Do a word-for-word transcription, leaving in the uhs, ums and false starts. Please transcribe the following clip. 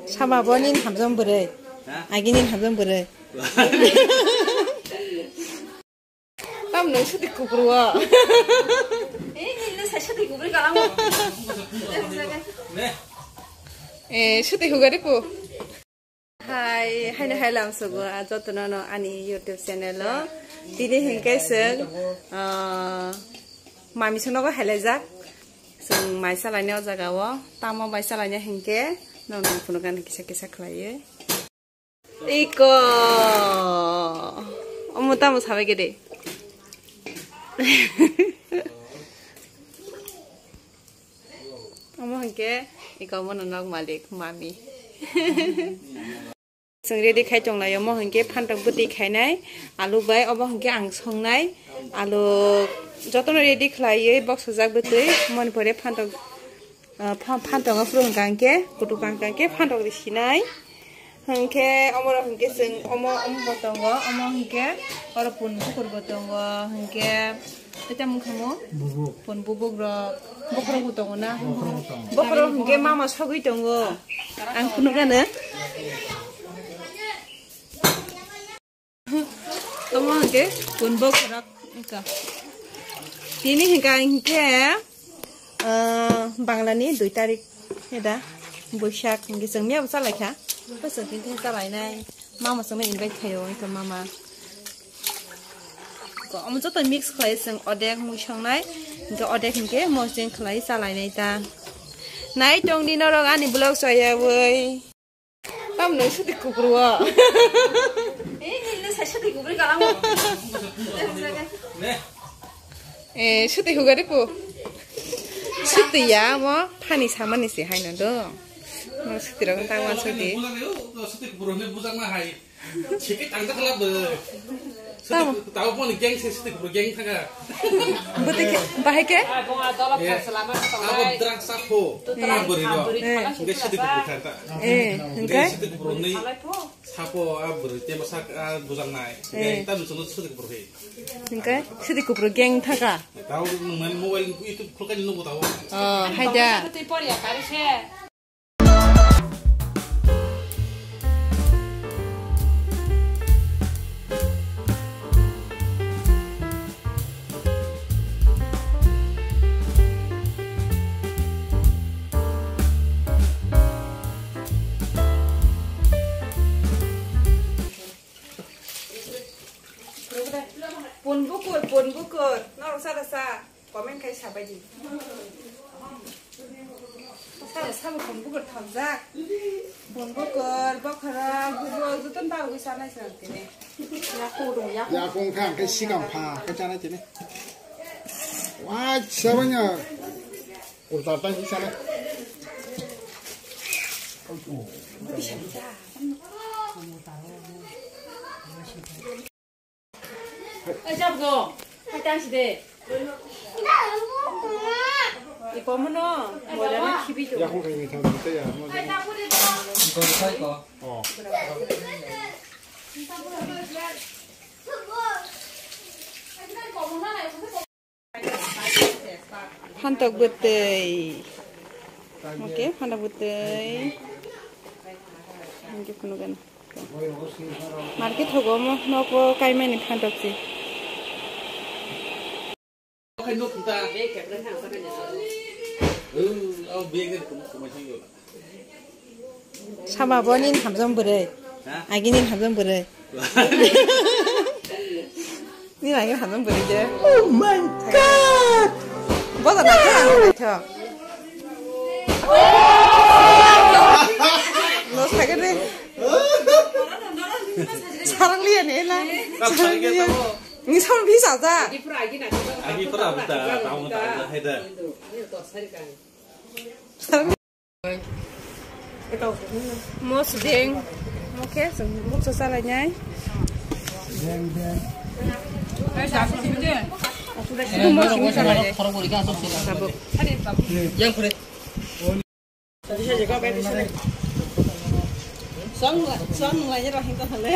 Sama bo nini hamjam bwrwi. Ha? Agi nini hamjam bwrwi. Tam nung suti kupru o. Eh, nini sai suti kupru kalam. Eh, suti hugari pu. Hai, haino hai lam sugo, ah, jotono no ani YouTube channel o. Tini hinkhe chwng, ah, mami songno bo helaijak. Chwng mai chalaini o jaga o. Tamo bai chalaini hinkhe, nong nong phunukani kisa kisa khlaiwi. Iko. Omo tamo sabai gede. Omo hinkhe iko omo no nok malik mami. Chwng ready khai tonglaio, omo hinkhe phantok bwtwi khainai, alu bai obo hinkhe ang songnai, alu jotono ready khlaiwi boksajak bwtwi, moni pore phantok, ah, pha-, phantok aphuru hwnkha hinkhe kutuk kha hinkhe phantok ri sinai, hinkhe omorok hinkhe chwng omo, omo bo tongo, omo hinkhe oro pun bukur bo tongo, hinkhe Tei tamo wngkha mo? Bubuk. Pun bubuk rok, bokhorok bo tongo na? Bokhorok bo tongo. Bokhorok hinkhe mama sogwi tongo. Ang phunuk gana. Tamo hinkhe pun bokhorok wngkha. Tini hinkha hinkhe, ah, Bangla ni dui tarik eda Boisak hinkhe chwng miya bo chalaikha. Bo chwng hinkhe chalainai. Mama chwngno invite khaio, wngkha mama. Ko, omo joto mix khlai chwng odek mui songnai, hinkhe odek hinkhe mosdeng khlai chalainai ta. Nai tongdi norok ani vlog chayawi. Tamno suti kupru o. Eh, nini sai suti kupru kalam. Eh, suti hugari pu. Suti ya mo, thani samani se haino do. Mo suti rok tangma suti. Suti kupru ni bujak ma hai. Chikit ang tak lab. Tamo. Tau pon geng se suti kupru geng thaga. Buti ke, bahai ke? Abo drang sa ho. Abori no. Eh. Nge suti kupru khanta. Eh, nge suti kupru ni. Sapo a bwrwi te bwsak a bujak nai. Eh. Tamo chwngno suti kupru he. Hinkhe suti kupru geng thaka. Tao nang mobile YouTube khulkani nugo tao. Oh, haida. Pun bukur, pun bukur, norok sa da sa, comment khai sabai di. Sa da sa bo pun bukur thamjak. Pun bukur, bokhorok, bubuk, jotono ta ugwi sanai sa tini. Yakung kha, khe sikam pha, khe chanai tini. Wai, sabanya. Kurta ta hi chanai. Oi, jab go. Hai, tang si de. Iko mono, moja na khibi to. Yakung kha ni thang te ya, moja. Iko sai ko. Oh. Phantok bwtwi. Oke, phantok bwtwi. Oke, phunukgano. Market thogo mo, nogo kaimani phantok si. Sama bo nini hamjam bwrwi. Ha? Agi nini hamjam bwrwi. Nini agi hamjam bwrwi de. Oh my God! Boda naithok, ang naithok. Lo sagede. Sarang liya ne la. Sarang liya. Ni sama bisa ta. Agi pura buta, tamu ta, haida. Mosdeng, oke, moksa salainai. Deng, deng. Itu mosdeng salainai. Sabuk. Yang kulit. Song, song, lagi rahim tu hale.